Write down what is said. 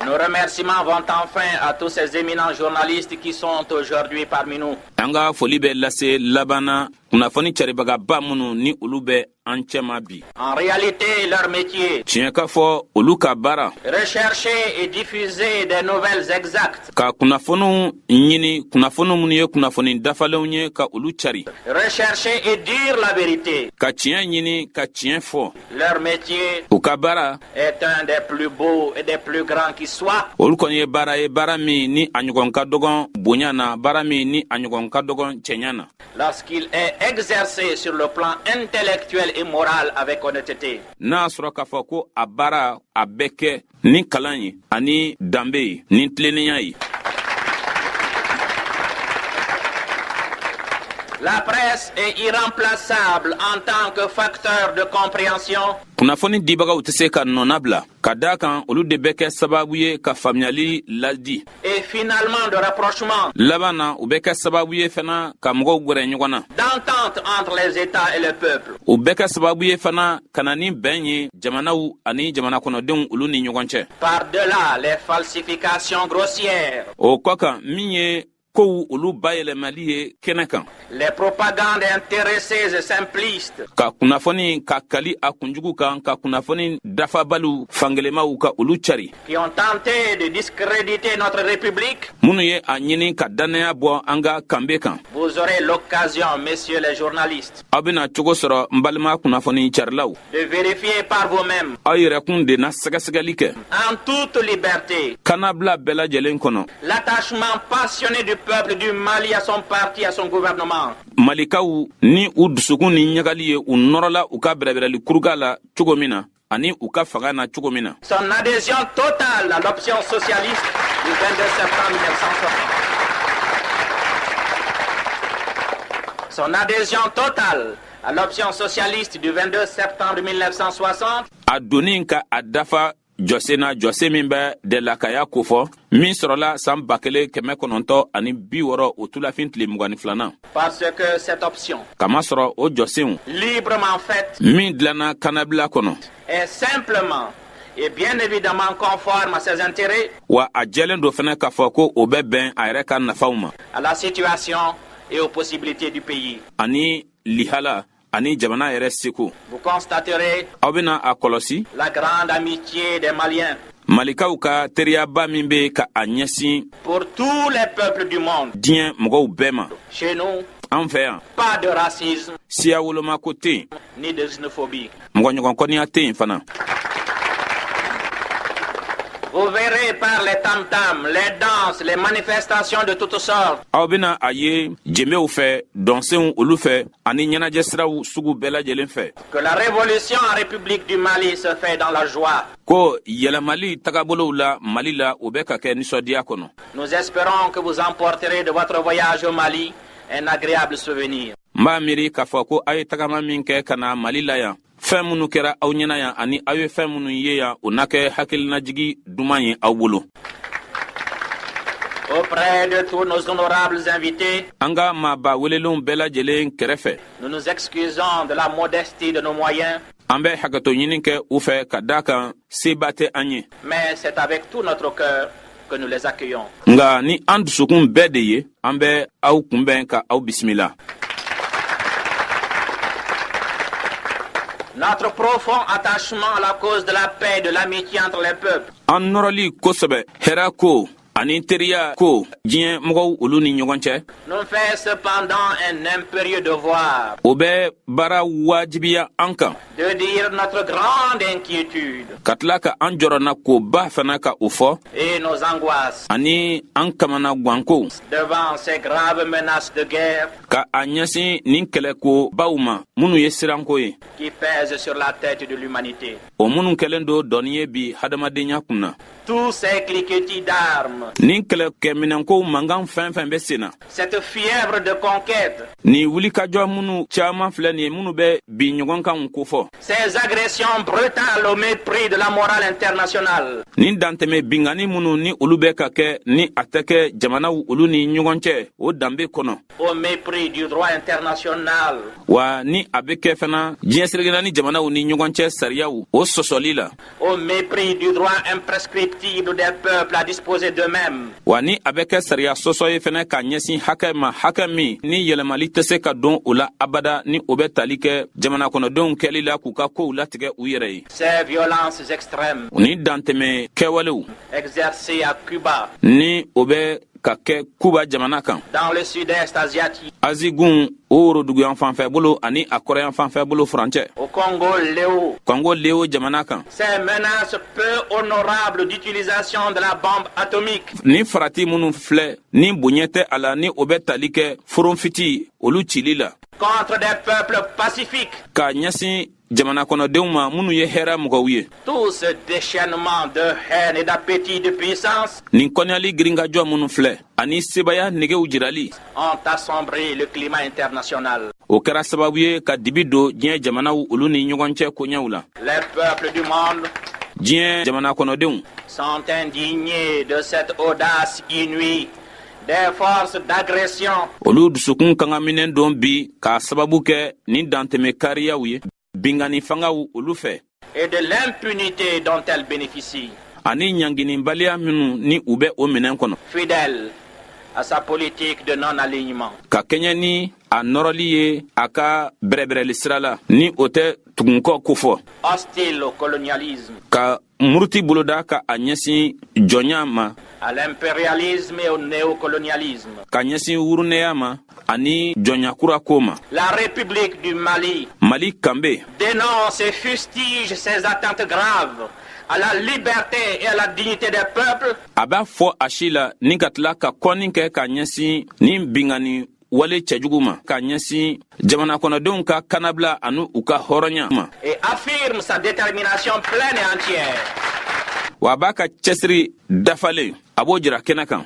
Nos remerciements vont enfin à tous ces éminents journalistes qui sont aujourd'hui parmi nous. An ka foli bɛ lase laban na kunnafoni caribagaba minnu ni olu bɛ an cɛma bi. En réalité, leur métier, Tiɲɛ ka fɔ, olu ka baara, rechercher et diffuser des nouvelles exactes, ka kunnafoniw ɲini, kunnafoni minnu ye kunnafoni dafalenw ye, ka olu cari, rechercher et dire la vérité. ka tiɲɛ ɲini, ka tiɲɛ fɔ. Leur métier U ka baara est un des plus beaux et des plus grands qui soit. olu kɔni ye baara ye, baara min ni a ɲɔgɔn ka dɔgɔn bonya na, baara min ni a ɲɔgɔn ka dɔgɔn cɛɲa na, Lorsqu'il est exercé sur le plan intellectuel et moral avec honnêteté. n'a y'a sɔrɔ k'a fɔ ko a baara a bɛ kɛ ni kalan ye ani danbe ye ni tilennenya ye. La presse est irremplaçable en tant que facteur de compréhension Kunnafoni dibagaw tɛ se ka nɔna bila, ka daa kan olu de bɛ kɛ sababu ye ka faamuyali ladi et finalement de rapprochement, laban na u bɛ kɛ sababu ye fana ka mɔgɔw gwɛrɛ ɲɔgɔn na, d'entente entre les États et les peuples. U bɛ kɛ sababu ye fana ka na ni bɛn ye jamanaw ani jamana kɔnɔdenw olu ni ɲɔgɔn cɛ. Par-delà les falsifications grossières, O kɔ kan, min ye kow olu bayɛlɛmali ye kɛnɛ kan, les propagandes intéressées et simplistes, ka kunnafoni ka kali a kunjugu kan, ka kunnafoni dafabaliw fankelenmaw ka olu cari, qui ont tenté de discréditer notre République, minnu ye a ɲini ka dannaya bɔ an ka kanbe kan, vous aurez l'occasion, messieurs les journalistes, aw bena cogo sɔrɔ, n balima kunnafoni carilaw, de vérifier par vous-mêmes, aw yɛrɛkun de na sɛgɛsɛgɛli kɛ, en toute liberté, kannabila bɛɛ lajɛlen kɔnɔ, l'attachement passionné du peuple du Mali à son parti, à son gouvernement. Malikaw ni u dusukun ni ɲagali ye, u nɔrɔla u ka bɛrɛbɛrɛli kuruga la cogo min na ani u ka fanga na cogo min na, Son adhésion totale à l'option socialiste du 22 septembre 1960. Son adhésion totale à l'option socialiste du 22 septembre 1960 a donni ka a dafa jɔsen na, jɔsen min bɛ dɛlakaya kofɔ, min sɔrɔla san 1960, o tulafin tile 22nan, parce que cette option, kamasɔrɔ o jɔsenw, librement faite, min dilanna kannabila kɔnɔ, est simplement et bien évidemment conforme à ses intérêts, wa a jɛlen don fɛnɛ k'a fɔ ko o bɛ bɛn a yɛrɛ ka nafaw ma, à la situation et aux possibilités du pays. ani lihala ani jamana yɛrɛ seko. Vous constaterez Aw bena a kɔlɔsi la grande amitié des Maliens malikaw ka teriyaba min be ka a ɲɛsin pour tous les peuples du monde. diɲɛ mɔgɔw bɛɛ ma. Chez nous, An fɛ yan, pas de racisme siya wolomako tɛ yen, ni de xénophobie. mɔgɔɲɔgɔn kɔniya tɛ yen fana. Vous verrez par les tam-tams, les danses, les manifestations de toutes sortes Aw bena a ye jenbew fɛ, dɔnsenw olu fɛ ani ɲɛnajɛ siraw sugu bɛɛ lajɛlen fɛ, que la révolution en République du Mali se fait dans la joie. ko yɛlɛmali tagabolow la Mali la, o bɛ ka kɛ nisɔndiya kɔnɔ. Nous espérons que vous emporterez de votre voyage au Mali un agréable souvenir. N b'a miiri k'a fɔ ko a ye tagama min kɛ ka na Mali la yan, fɛn minnu kɛra aw ɲɛna yan ani aw ye fɛn minnu ye yan, o na kɛ hakilinajigi duman ye aw bolo. Auprès de tous nos honorables invités, An ka maaba welelenw bɛɛ lajɛlen kɛrɛfɛ, nous nous excusons de la modestie de nos moyens, an bɛ hakɛto ɲini kɛ u fɛ, ka daa kan seba tɛ an ye, mais c'est avec tout notre cœur que nous les accueillons. Nga ni an dusukun bɛɛ de ye, an bɛ aw kunbɛn ka aw bisimila. Notre profond attachement à la cause de la paix et de l'amitié entre les peuples An nɔrɔli kosɛbɛ hɛrɛ ko ani teriya ko diɲɛ mɔgɔw olu ni ɲɔgɔn cɛ, nous fait cependant un impérieux devoir o bɛ baara wajibiya an kan de dire notre grande inquiétude ka tila ka an jɔrɔna koba fana ka o fɔ et nos angoisses ani an kamana gwankow devant ces graves menaces de guerre ka a ɲɛsin nin kɛlɛkobaw ma minnu ye siranko ye, qui pèsent sur la tête de l'humanité. o minnu kɛlen don dɔnni ye bi hadamadenya kun na. Tous ces cliquetis d'armes Nin kɛlɛkɛminɛnkow mankan fɛn fɛn bɛ sen na, cette fièvre de conquête, nin wulikajɔ minnu caaman filɛ nin ye, minnu bɛ bin ɲɔgɔn kanw kofɔ, ces agressions brutales au mépris de la morale internationale, nin dantɛmɛ binkanni minnu ni olu bɛ ka kɛ, ni a tɛ kɛ jamanaw olu ni ɲɔgɔn cɛ o danbe kɔnɔ, au mépris du droit international, wa ni a bɛ kɛ fana diɲɛ seleke ni jamanaw ni ɲɔgɔn cɛ sariyaw o sɔsɔli la, au mépris du droit imprescriptible des peuples à disposer d'eux-mêmes, wa ni a bɛ kɛ sariya sɔsɔ ye fɛnɛ ka ɲɛsin hakɛ ma, hakɛ min ni yɛlɛmali tɛ se ka don o la abada, ni o bɛ tali kɛ jamana kɔnɔdenw kɛli la k'u ka kow latigɛ u yɛrɛ ye, ces violences extrêmes ni dantɛmɛ kɛwalew exercées à Cuba, ni o bɛ ka kɛ Kuba jamana kan, dans le sud-est asiatique, Azigun o woroduguyan fanfɛ bolo ani a kɔrɔyan fanfɛ bolo furancɛ, au Congo Léo, Kɔngo Leo jamana kan, ces menaces peu honorables d'utilisation de la bombe atomique, ni farati minnu filɛ ni bonya tɛ a la, ni o bɛ tali kɛ foronfiti olu cili la contre des peuples pacifiques, ka ɲɛsin jamana kɔnɔdenw ma minnu ye hɛrɛ mɔgɔw ye, tout ce déchaînement de haine et d'appétit de puissance nin kɔniyali girinkajɔ minnu filɛ ani sebaya negew jirali ont assombri le climat international. o kɛra sababu ye ka dibi don diɲɛ jamanaw olu ni ɲɔgɔn cɛ koɲɛw la. Les peuples du monde Diɲɛ jamana kɔnɔdenw sont indignés de cette audace inouïe des forces d'agression olu dusukun kangaminen don bi k'a sababu kɛ nin dantɛmɛ kariyaw ye binkanni fangaw olu fɛ et de l'impunité dont elles bénéficient. ani ɲanginibaliya minnu ni u bɛ o minɛn kɔnɔ. Fidèle à sa politique de non-alignement, Ka kɛɲɛ ni a nɔrɔli ye a ka bɛrɛbɛrɛli sira la, ni o tɛ tugunkɔ kofɔ, hostile au colonialisme, ka muruti boloda ka a ɲɛsin jɔnya ma, à l'impérialisme et au néocolonialisme. ka ɲɛsin wurunɛya ma ani jɔnyakura ko ma, La République du Mali Mali kanbe dénonce et fustige ces atteintes graves à la liberté et à la dignité des peuples a b'a fɔ a si la ni ka tila ka kɔnni kɛ ka ɲɛsin ni binkanni wale cɛjugu ma ka ɲɛsin jamana kɔnɔdenw ka kannabila ani u ka hɔrɔnya ma, et affirme sa détermination pleine et entière wa a b'a ka cɛsiri dafalen, a b'o jira kɛnɛ kan